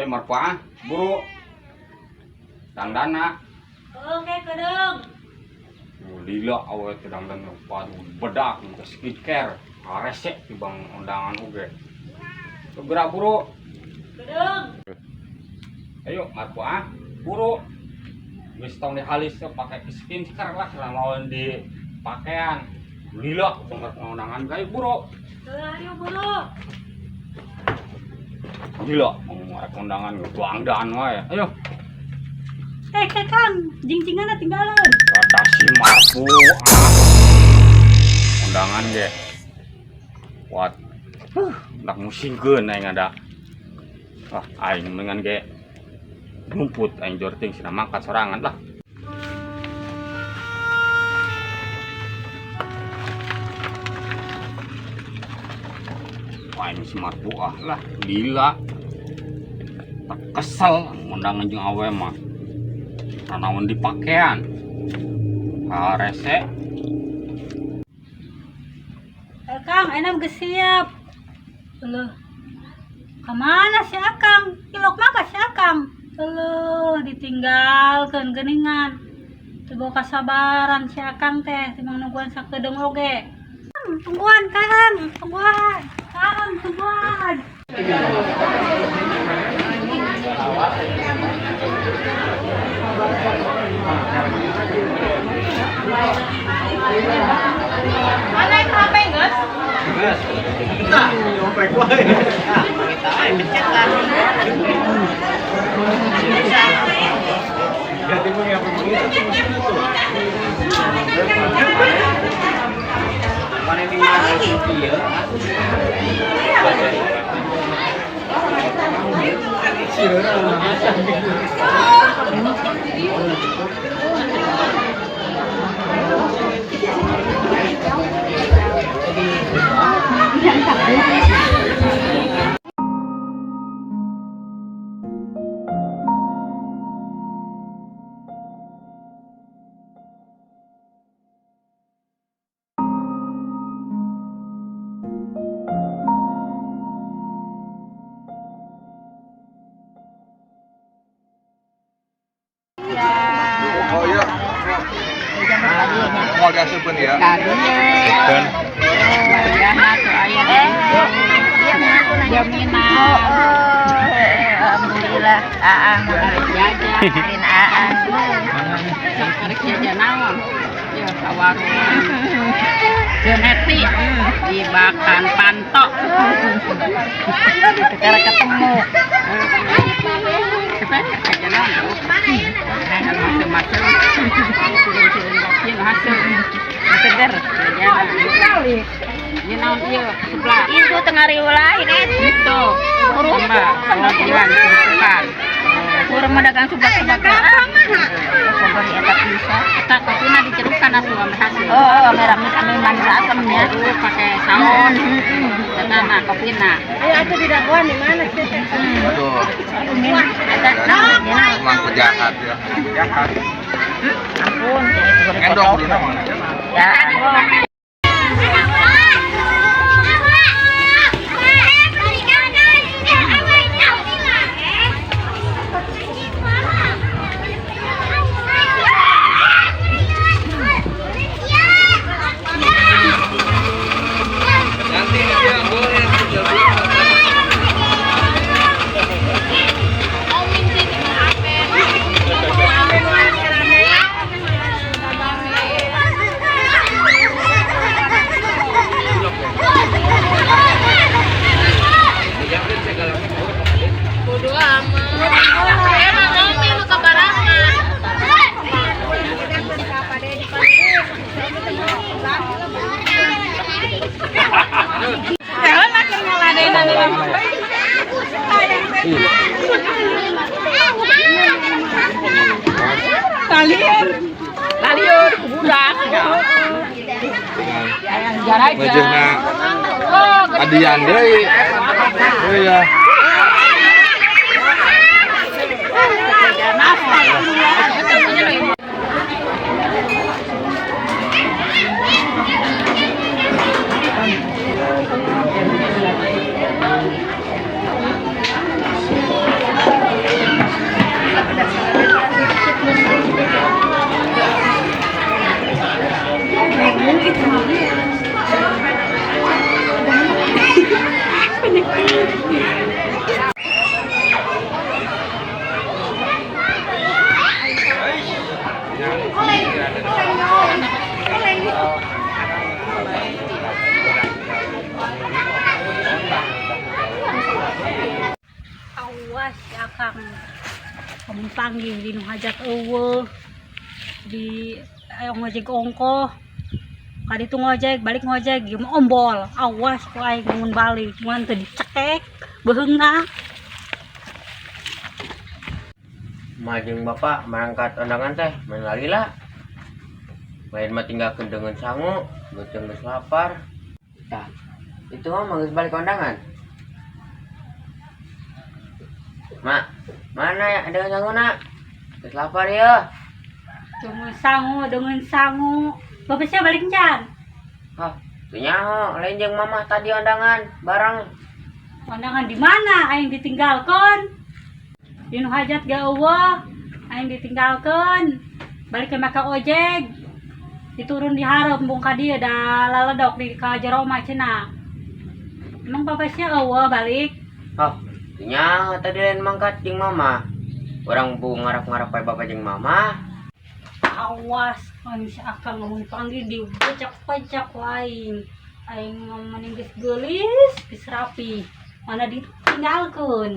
Marpuah, buru. Dangdana. Oke, kedeung. Lila awe teh dangdan padu bedak ke skincare. Karesek tibang undangan oge. Segera buru. Kedeung. Ayo Marpuah, buru. Geus tong dihalis pakai skincare lah lawan di pakaian. Lila bang undangan kayak buru. Ayo buru. Gila, mau rek undangan dangdan wae. Ayo. Eh, Kang, jing-jinganna tinggalan. Kata si Marpuah. Undangan ge. Wat. Nak musingkeun aing ada. Ah, aing dengan ge rumput aing jorting sina mangkat sorangan lah. Aing si Marpuah lah, lila. Tak kesel undangan jeung awe mah. Nanaon di pakaian. Harese. Kang, enak geus siap. Loh. Kamana si Akang? Ilok mah si Akang. Loh, ditinggalkeun geuningan. Teu boga kasabaran si Akang teh, timbang nungguan sakedeung oge. Tungguan, Kang, tungguan. Kang, tungguan. Mana itu HP, Gus? Oh iya. Mau diasupin ya. Asupkeun. Alhamdulillah, aang jajan, aang. Arek jajan naon? Ya ka warung. Geneti dibakan pantok. Sekarang ketemu. Jajan naon? Macem-macem. Turun-turun hasil. Seger. Jajan. Ieu naon ieu sebelah. Itu tengah riwulahin Itu. Kurupuk. Pengajian kurupukan. Kurang mendagang seblak-seblak. Kobor eta bisa. Eta kopina dicerukan atuh ame hasil. Oh, merah ame manis asemnya. Terus pakai saus. Eta nah kopina. Ayo atuh didagoan di mana sih? Aduh. Eta naon? Emang pejahat ya. Jahat. Ampun, itu Ngendong kudu nama. Ya. Nanti dia boleh. Bodo amat. Emang ngomel lu kabarangan. Laliur budak. Mejehna adian deui. Oh iya. Awas ya Akang. Kamu panggil di nu hajat euweuh. Di ayo ngojek ongkoh. Kali itu ngojek, balik ngojek, ieu mah ombol. Awas ku aing mun balik, mun teu dicekek beuheungna. Majeng bapak merangkat undangan teh main lalila. Lain mah tinggalkeun dengan sangu, beuteung geus lapar. Tah, itu mah geus balik undangan. Mak, mana ya dengan sangu nak? Geus lapar ya. Dengan sangu, dengan sangu. Bapak siapa balik encan? Hah, teu nyaho, lain jeung mamah tadi undangan bareng. Undangan di mana? Aing ditinggalkan. Di nu hajat ga euweuh. Aing ditinggalkan. Balik ke maka ojek. Diturun di hareup embung ka dieu da laledok di ka jero mah cenah. Emang bapak sia euweuh balik? Hah, teu nyaho tadi lain mangkat jeung mama. Urang bu ngarap-ngarap bae bapak jeung mama. Awas, aing si Akang ngomong panggil dibecak-becak ku aing. Aing mending geus geulis, geus rapi. Mana ditinggalkeun.